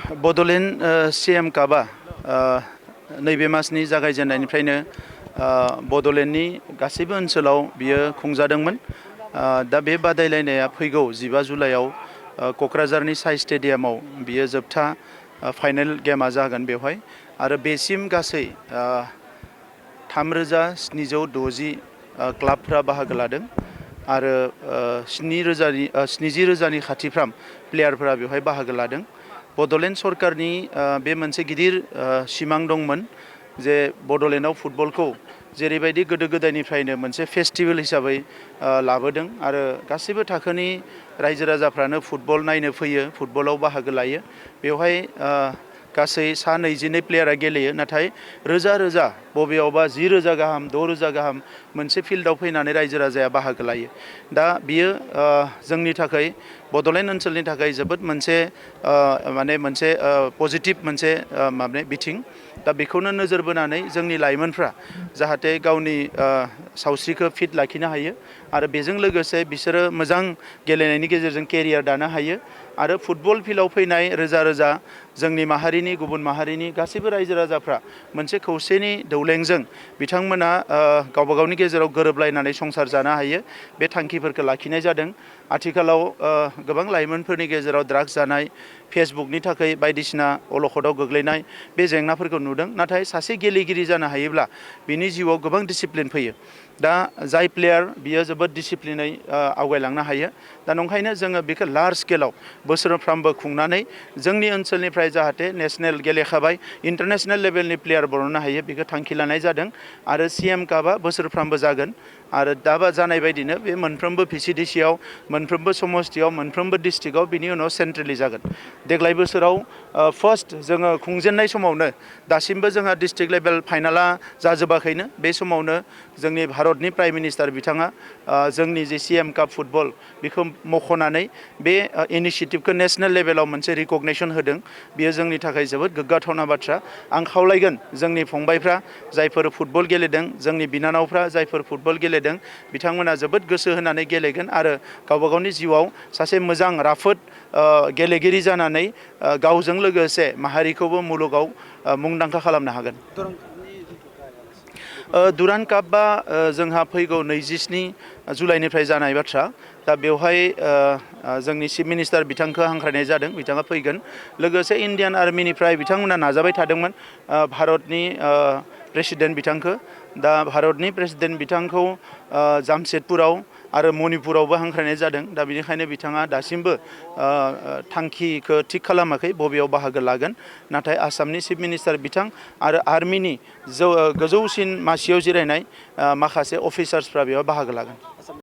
Bodoland CM कापआ नैबे मासनि जागायजेननायनिफ्रायनो बड'लेण्डनि गासैबो ओनसोलाव बियो खुंजादोंमोन। दा बे बादायलायनाया फैगौ 15 जुलाइआव क'क्राझारनि साइ स्टेडियामाव बियो जोबथा फाइनाल गेमा जागोन बेवहाय आरो बेसिम गासै 3760 क्लाबफ्रा बाहागो लादों आरो 70,000नि खाथिफ्राम प्लेयारफोरा बेवहाय बाहागो लादों। बड'लेण्ड सरकारनि बे मोनसे गिदिर सिमां दंमोन जे बड'लेण्डआव फुटबलखौ जेरैबायदि गोदो गोदायनिफ्रायनो मोनसे फेस्टिवल हिसाबै लाबोदों आरो गासैबो थाखोनि रायजो राजाफ्रानो फुटबल नायनो फैयो, फुटबलाव बाहागो लायो। बेवहाय गासै 22 प्लेयारा गेलेयो, नाथाय रोजा रोजा बबेयावबा 10,000 गाहाम 6,000 गाहाम मोनसे फिल्डआव फैनानै रायजो राजाया बाहागो लायो। दा बियो जोंनि थाखाय बड'लेण्ड ओनसोलनि थाखाय जोबोद मोनसे मोनसे पजिटिभ मोनसे बिथिं। दा बेखौनो नोजोर बोनानै जोंनि लाइमोनफ्रा जाहाथे गावनि सावस्रिखौ फिट लाखिनो हायो आरो बेजों लोगोसे बिसोरो मोजां गेलेनायनि गेजेरजों केरियार दानो हायो आरो फुटबल फिल्डआव फैनाय रोजा रोजा जोंनि माहारिनि गुबुन माहारिनि गासैबो रायजो राजाफ्रा मोनसे खौसेनि दौलेंजों बिथांमोना गावबा गावनि गेजेराव गोरोबलायनानै संसार जानो हायो, बे थांखिफोरखौ लाखिनाय जादों। आथिखालाव गोबां लाइमोनफोरनि गेजेराव ड्राग्स जानाय, फेसबुकनि थाखाय बायदिसिना अलखदाव गोग्लैनाय बे जेंनाफोरखौ नुदों। नाथाय सासे गेलेगिरि जानो हायोब्ला बिनि जिउआव गोबां डिसिप्लिन फैयो। दा जाय प्लेयार बियो जोबोद डिसिप्लिनै आवगायलांनो हायो। दा नंखायनो जोङो बेखौ लार्ज स्केलाव बोसोरफ्रामबो खुंनानै जोंनि ओनसोलनिफ्राय जाहाथे नेशनेल गेलेखाबाय इन्टारनेशनेल लेभेलनि प्लेयार बरननो हायो बेखौ थांखि लानाय जादों आरो सीएम कापआ बोसोरफ्रामबो जागोन आरो दाबा जानाय बायदिनो बे मोनफ्रोमबो भिसिडिसिआव, मोनफ्रोमबो समस्तियाव, मोनफ्रोमबो डिस्ट्रिक्टआव बिनि उनाव सेन्ट्रेलि जागोन। देग्लाय बोसोराव फार्स्ट जोङो खुंजेननाय समावनो दासिमबो जोंहा डिस्ट्रिक्ट लेभेल फाइनाला जाजोबाखैनो। बे समावनो जोंनि भारतनि प्राइम मिनिस्टार बिथाङा जोंनि जे सीएम काप फुटबल बेखौ मख'नानै बे इनिशिएटिभखौ नेशनेल लेभेलाव मोनसे रिकगनेसन होदों। बेयो जोंनि थाखाय जोबोद गोग्गाथावना बाथ्रा। आं खावलायगोन जोंनि फंबायफ्रा जायफोर फुटबल गेलेदों, जोंनि बिनानावफ्रा जायफोर फुटबल गेलेदों, बिथांमोना जोबोद गोसो होनानै गेलेगोन आरो गावबा गावनि जिउआव सासे मोजां राफोद गेलेगिरि जानानै गावजों लोगोसे माहारिखौबो मुलुगाव मुंदांखा खालामनो हागोन। दुरान कापआ जोंहा फैगौ 27 जुलाइनिफ्राय जानाय बाथ्रा। दा बेवहाय जोंनि चिफ मिनिस्टार बिथांखौ हांख्रायनाय जादों, बिथाङा फैगोन। लोगोसे इन्डियान आर्मिनिफ्राय बिथांमोना नाजाबाय थादोंमोन भारतनि प्रेसिडेन्ट बिथांखौ। दा भारतनि प्रेसिडेन्ट बिथांखौ जामशेदपुराव आरो मणिपुरावबो हांख्रायनाय जादों। दा बेनिखायनो बिथाङा दासिमबो थांखिखौ थिग खालामाखै बबेयाव बाहागो लागोन। नाथाय आसामनि चिफ मिनिस्टार बिथां आरो आर्मिनि गोजौसिन मासियाव जिरायनाय माखासे अफिसार्सफ्रा बेयाव बाहागो लागोन।